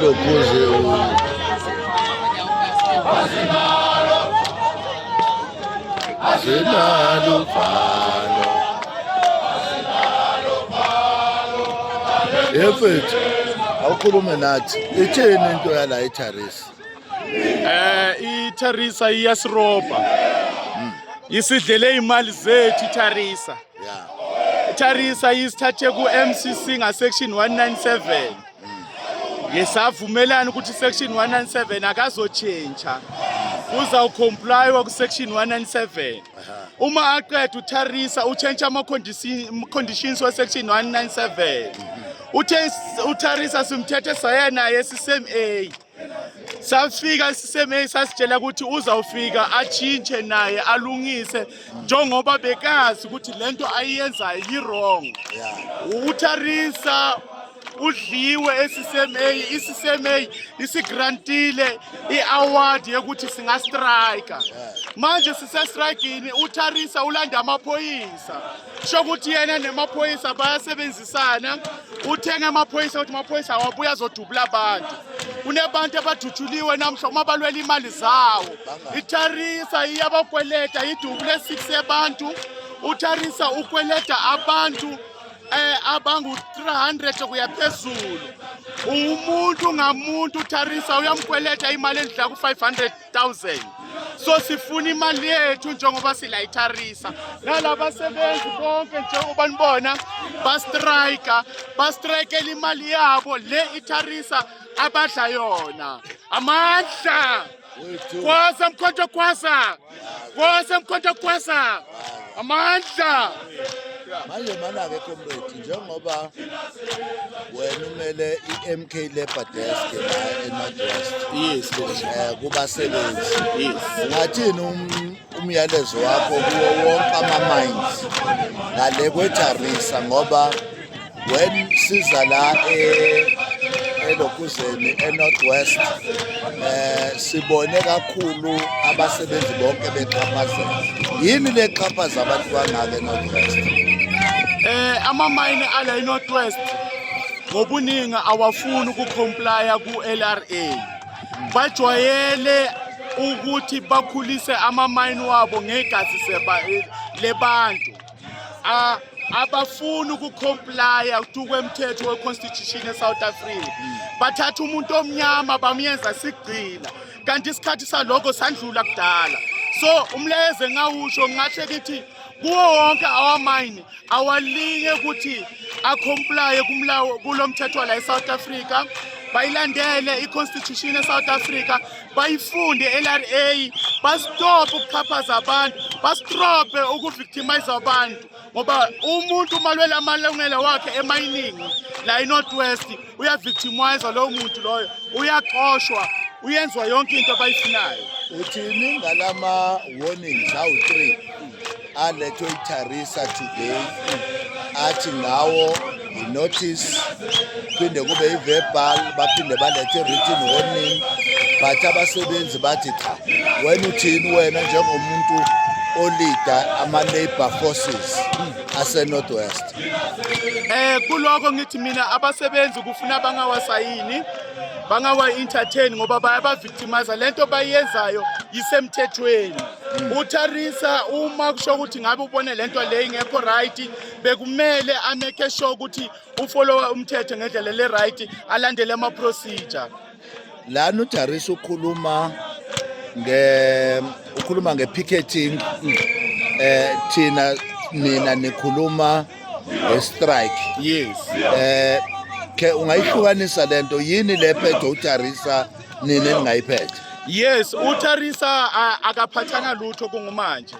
Ulokhuze asinalo uvalo. Yefethu, awukhulume nathi. Ithini into yala eTharisa? ITharisa iyasirobha. Isidlele imali zethu iTharisa. ITharisa isithathe ku-MCC nga-section 197. Ngesavumelana ukuthi section 197 akazotshintsha. Uzawucomplywa ku-section 197. Uma aqeda uTharisa utshentsha ama-conditions we-section 197. Uthe uTharisa simthethe saya naye e-CCMA. Safika e-CCMA, sasitshela ukuthi uzawufika atshintshe naye, alungise njengoba bekazi ukuthi lento ayiyenzayo yi-wrong. UTharisa udliwe e-CCMA. I-CCMA isigrantile i-award yokuthi singastrika. Manje sisestrikini, uTharisa ulanda amaphoyisa, sho ukuthi yena nemaphoyisa bayasebenzisana. Uthenga amaphoyisa ukuthi amaphoyisa awabuya azodubula abantu. Kunebantu abadutshuliwe namhla uma balwela imali zawo. ITharisa iyabakweleta, idubule 6 yabantu. UTharisa ukweleta abantu abangu 300 kuya phezulu. Umuntu ngamuntu uTharisa uyamkweleta imali endlula ku 500,000. So sifuna imali yethu njengoba sila iTharisa. Nalabasebenzi bonke njengoba nibona bastrika, bastrikela imali yabo le iTharisa abadla yona. Amandla! Wethu. Kwasa Mkhonto, kwasa! Kwasa Mkhonto, kwasa! Amandla! Manje mana-ke comrade, njengoba wena umele i-MK Labour Desk la e-North West kubasebenzi, ungathini umyalezo wakho kuwo wonke ama-mines ngale kweTharisa? Ngoba when siza la elokhuzeni e-North West sibone kakhulu abasebenzi bonke bexhaphazela. Yini le xhaphaza abantu kangaka e-North West? Ama-mine ala eNorth West ngobuningi awafuni ukucomplya ku-LRA. Bajwayele ukuthi bakhulise ama-mine wabo ngegazi lebantu. Abafuni ukucomplya kwemthetho we-constitution eSouth Africa. Bathatha umuntu omnyama bamyenza sigcila, kanti isikhathi saloko sandlula kudala. So umlayezo engawusho, ngingahle kithi kuwo wonke awamayini awalinge ukuthi acomplye kumlawo kulo mthetho la eSouth Africa, bayilandele i-constitution eSouth Africa, bayifunde LRA, bastop ukuxhaphaza abantu, bastophe ukuvictimize abantu, ngoba umuntu umalwela amalungelo wakhe emayiningi la eNorth West uyavictimize lowo muntu loyo, uyaxoshwa, uyenzwa yonke into abayifunayo. Uthini ngalama warnings awu-3 alethwe iTharisa today, athi ngawo i-notice, phinde kube i-verbal, baphinde balethe i-written warning, but abasebenzi bathi cha? Wena uthini, wena njengomuntu oleada ama-labour forces ase-North West? Kuloko ngithi mina abasebenzi kufuna bangawasayini, bangawa entertain, ngoba bayabavictimize. Lento bayenzayo isemthethweni. UTharisa uma kusho ukuthi ngabe ubone lento le ingekho right, bekumele amake sure ukuthi ufollow umthetho ngendlela le right, alandele ama procedure. Lana uTharisa ukhuluma nge-picketing, thina nina nikhuluma nge-strike. Yes. Ke ungayihlukanisa lento? Yini le phethe uTharisa nina eningayiphethe? Yes, uTharisa akaphathanga lutho kungumanje.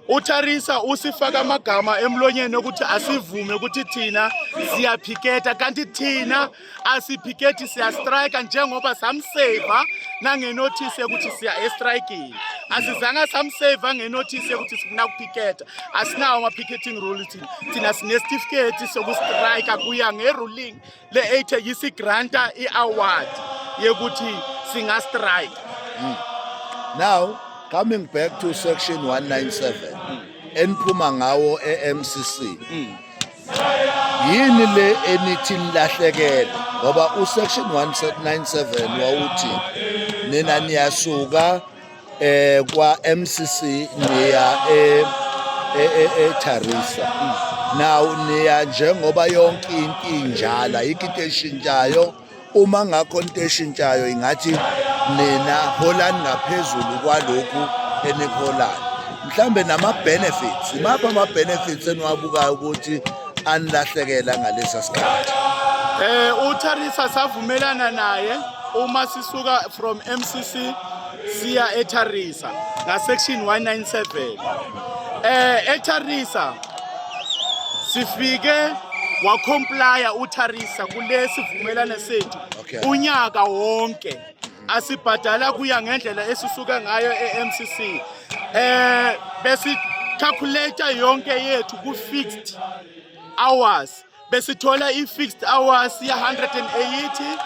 UTharisa usifaka amagama emlonyeni ukuthi asivume ukuthi thina siyaphiketa, kanti thina asiphikethi, siyastrike njengoba samseva nangenotice yokuthi siya estrikini. Asizange samseva ngenotice yokuthi sifuna ukuphiketa. Asinawo ama-picketing rule thina. Thina sinesitifiketi sokustrike kuya nge-ruling le-8 yisigranta i-award yekuthi singastrike. Now coming back to section 197 eniphuma ngawo e-MCC. Yini le enithi nilahlekele ngoba usection 197 wawuthi nina niyasuka kwa MCC niya e eTharisa. Now niya njengoba yonke into injala, ayikho into eshintshayo. Uma ngakho into eshintshayo ingathi nina holani ngaphezulu kwalokhu enikuholayo, mhlambe nama-benefits. Imaphi ama-benefits eniwabukayo ukuthi anilahlekela ngalesa sikhathi? UTharisa savumelana naye uma sisuka from MCC siya eTharisa nga section 197. ETharisa sifike wacomplya uTharisa kulesi vumelano sethu unyaka wonke, asibhadala kuya ngendlela esisuka ngayo e-MCC. Besi calculate yonke yethu ku fixed hours, besithola i-fixed hours ya 180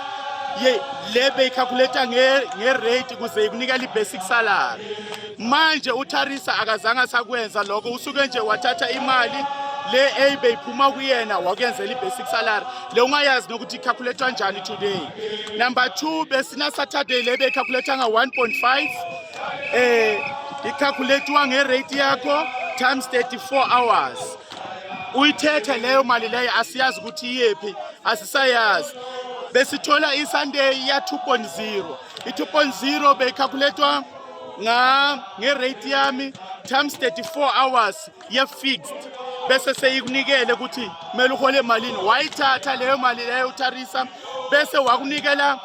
ye le beyicalculate nge-rate ukuze ikunikela i-basic salary. Manje uTharisa akazange asakwenza lokho, usuke nje wathatha imali le eyibeyiphuma kuyena wakuyenzela i-basic salary le ungayazi nokuthi icalculate kanjani today. Number 2, besina Saturday le beyicalculate nga 1.5, icalculate nge-rate yakho times 34 hours. Uyithethe leyo mali leyo, asiyazi ukuthi iyephi, asisayazi. Besithola iSunday ya 2.0, i-2.0 beyicalculatwa nga nge-rate yami times 34 hours ye-fixed, bese seyikunikele ukuthi kumele uhole malini. Wayithatha leyo mali leyo uTharisa, bese wakunikela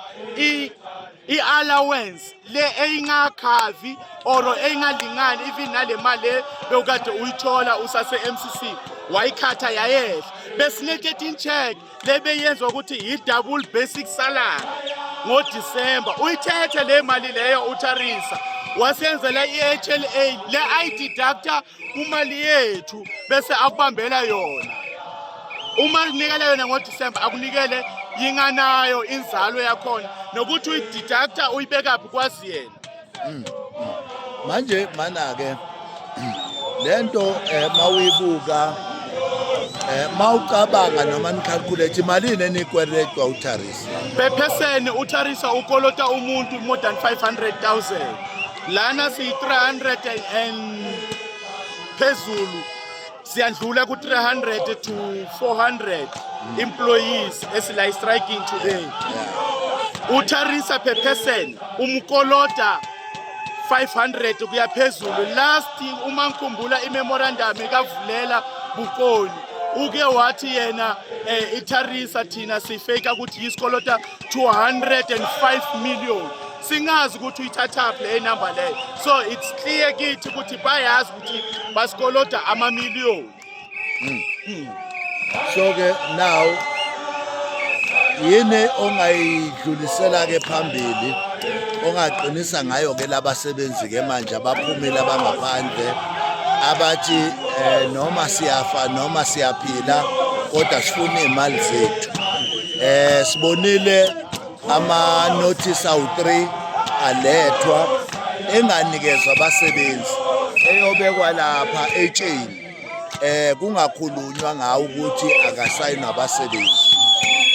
i-allowance le eyingakhavi or eyingalingani even nale mali le bewukade uyithola usase-MCC, wayikhatha yayehla. Besine-13 check le beyenzwa ukuthi i-double basic salary ngoDisemba, uyithethe le mali leyo uTharisa, wasenzela i-HLA le ayideducta kumali yethu, bese akubambela yona. Uma kunikela yona ngoDisemba, akunikele yinganayo inzalo yakhona, nokuthi uyideducta uyibekaphi kwazi yena. Manje mana-ke lento mawuyibuka, mawucabanga noma nicalculate, imalini enikweletwa uTharisa? Per person uTharisa ukolota umuntu more than 500,000. Lana siyi-300 and phezulu, siyandlula ku-300 to 400 employees esila striking today. UTharisa per person umkolota 500 kuya phezulu. Last uma ngikhumbula imemorandum ikaVulela Bukoni, uke wathi yena iTharisa thina sifake ukuthi isikolota 205 million, singazi ukuthi uyithathaphi le number leyo. So it's clear kithi ukuthi bayazi ukuthi basikoloda amamiliyoni. So ke now yini ongayidlulisela ke phambili, ongaqinisa ngayo ke labasebenzi ke manje abaphumile abangaphandle, abathi noma siyafa noma siyaphila kodwa sifuna imali zethu? Sibonile ama notice awu3 alethwa enganikezwa abasebenzi, eyobekwa lapha etsheni, kungakhulunywa ngawo ukuthi akasayinwa abasebenzi.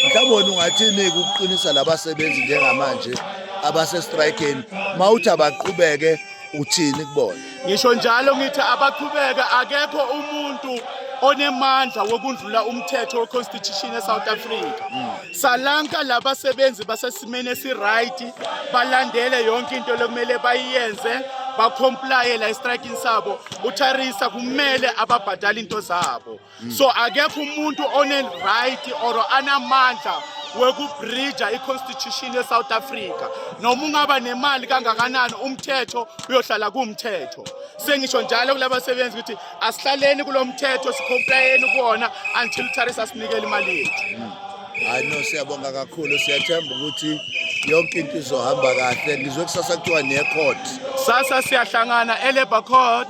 Mhlawumbe wena ungathini ukuqinisa labasebenzi njengamanje abase strikeni? Mawuthi abaqhubeke, uthini kubona? Ngisho njalo ngithi abaqhubeka, akekho umuntu onemandla wokundlula umthetho weconstitution eSouth Africa. Salanka labasebenzi basesimeni esiright, balandele yonke into lokumele bayiyenze, bacomply la estriking sabo. UTharisa kumele ababhadale into zabo. So akekho umuntu one right or anamandla wekubridge i-constitution ye-South Africa. Noma ungaba nemali kangakanani, umthetho uyohlala kuwumthetho. Sengisho njalo kulabasebenzi ukuthi asihlaleni kulo mthetho, sicomplyeni kuwona until uTharisa asinikele imali yethu. Hayi no, siyabonga kakhulu, siyathemba ukuthi yonke into izohamba kahle. Ngizwe kusasa kuthiwa niye-court. Sasa siyahlangana e-Labour Court,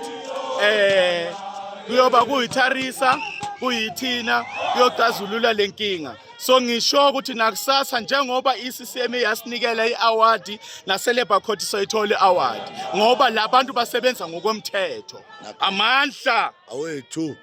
kuyoba kuyiTharisa, kuyithina, kuyocazulula lenkinga. So ngisho ukuthi nakusasa njengoba i-CCMA yasinikela i-award, nase-Labour Court soyithola i-award, ngoba labantu basebenza ngokomthetho. Amandla awethu.